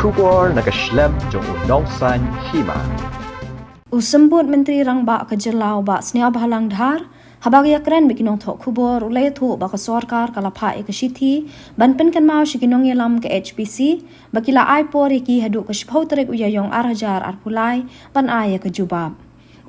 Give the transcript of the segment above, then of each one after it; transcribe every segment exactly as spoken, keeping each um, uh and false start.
Khubor na ka shlem jong u Nongsaiñ Hima. U Symbud Myntri Rangbah ka jylla u Bah Sniawbhalang Dhar, haba ka ïakren bad ki nongthoh khubor, u la ïathuh ba ka sorkar ka la phah ïa ka shithi ban pynkynmaw sha ki nongïalam ka H P C ba ki la ai por ïa ki haduh ka shiphew tarik u Ïaïong ar hajar arphew lai ban ai ïa ka jubab.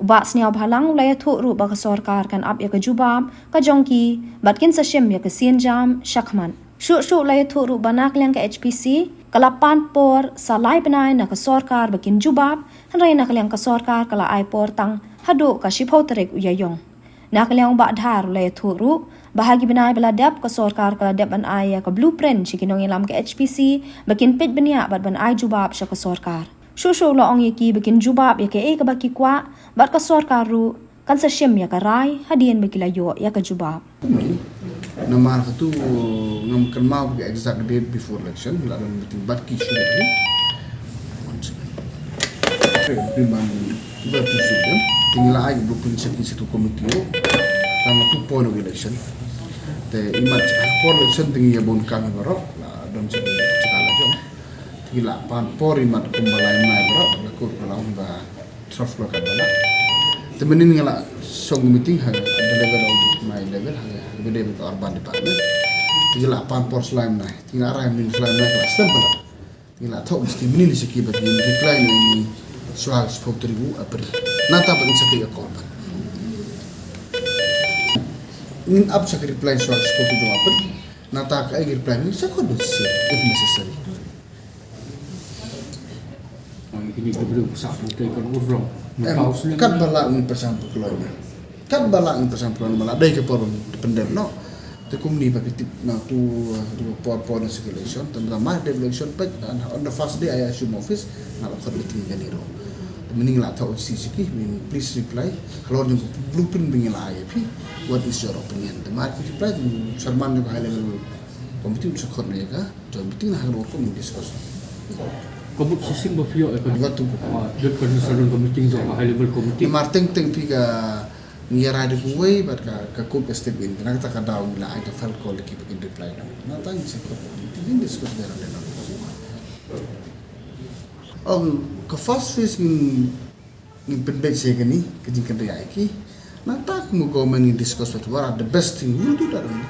U Bah Sniawbhalang u la ïathuh ruh ba ka sorkar kan ap ïa ka jubab ka jong ki bad kin sa shim ïa ka sienjam shakhmat. Shuh shuh u la ïathuh ruh ba na ka liang ka H P C ka la pan por sa lai bnai na ka sorkar ba kin jubab, hynrei na ka liang ka sorkar ka la ai por tang haduh ka shiphew tarik u Ïaïong. Na ka liang u Bah Dhar u la ïathuh ruh ba ha ki bnai ba la dep ka sorkar ka la dep ban ai ïa ka blueprint sha ki nongïalam ka H P C ba kin peit bniah bad ban ai jubab sha ka sorkar. Shuh shuh u la ong ïa ki ba kin jubab ïa kaei kaba ki kwah bad ka sorkar ruh kan sa shim ïa ka rai hadien ba ki la ïoh ïa ka jubab. Namar katu ngam kynmaw ba ka exact date before election, la don meeting bad ki shuh hi. One second. Demand ba tu shuh hi. Te ngi la ai blueprint sha ki sha tu committee ruh. Tang tu point of election. Te imat before election te ngi ïa bun kam hi baroh. La don sha ki sha ka la jong. Te ngi la pan por imat kumba lai bnai baroh. La kut ba la ong ba Trust lo kat ba lah. Te mynnin nga la shong meeting ha the level of my level ha the level of urban department. Te ngi la pan por shlai mynne. Te ngi la rai mynnin shlai mynne ka la slem palat. Te ngi la thoh mesti mynnin sha ki ba kin reply na ngi shuwa shiphew tarik u April. Nangta ba ngin sa take a call ban. Ngin ap sha ki reply shuwa shiphew tarik u April. Nangta kaei ki reply mynnin sa khot ban shisha if necessary. Kat ba lah ngin pyrshang pyrkhloi na. Kat ba lah ngin pyrshang pyrkhloi na ba lah dei ka por ban pyndep noh. Te kumne ba phi tip na tu, tu por por na circulation. Te mynta ma dep election peit, on the first day I assume office, nga la khot meeting kane ruh. Te mynnin la thoh shisha ki, please reply. Halor jong ka blueprint ba ngi la ai ïa phi. What is your opinion? Te ma ki reply, te chairman jong ka high level committee un sa khot na ïa ka. Jong meeting na ha ka rukom discuss. Ka mut shisien ba phi ïoh ïa ka. Wat tu. Ah, dep ka na salon ka meeting jong ka high level committee. Namar teng teng phi ka ngi ïa rai da kawei bad ka, ka kut ka step in. Kane kata ka daw ngi la ai ka file call ki ba kin reply na. Na tang ngi sa kut meeting discuss da ran da na. Ong ka first phase ngin Ngin pynbeit sha kane ka jingkynriah ïa ki. Nangta kum ka government ngin discuss with what are the best thing, we'll do that only.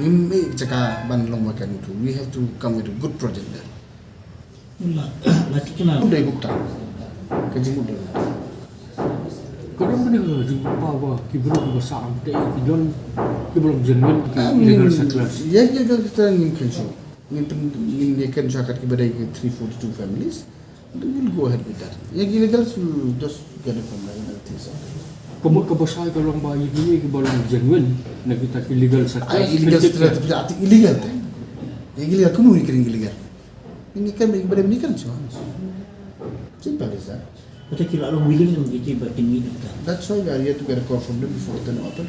Ngim ïa jaka ban long ba kan tu. We have to come with a good project there. La, la ki kena. Dei bukta. Ka jingmut dei. Ka don bynta ka jingmut ba ki briew ba sah te ki don ki briew genuine ki legal settlers. Ïa ki legal settlers ngin kynshoi. Ngin pyn, ngin ïa kynshoi kat ki ba dei ki three forty-two families. We'll go ahead with that. Ïa ki illegals will just get it from the other things. Ka mut kaba shai ka long ba ïa kine kiba long genuine na kita ki illegal settlers. Ai illegal settlers, illegal te. Ïa ki illegal kumno ïa ki illegal. Ini kan ba ïa ki ba dei ni kan shuwa. Simple as that. Kata ki la long willing ïa ki ba kin meet kita. That's why we are here to get a call from them before ten open.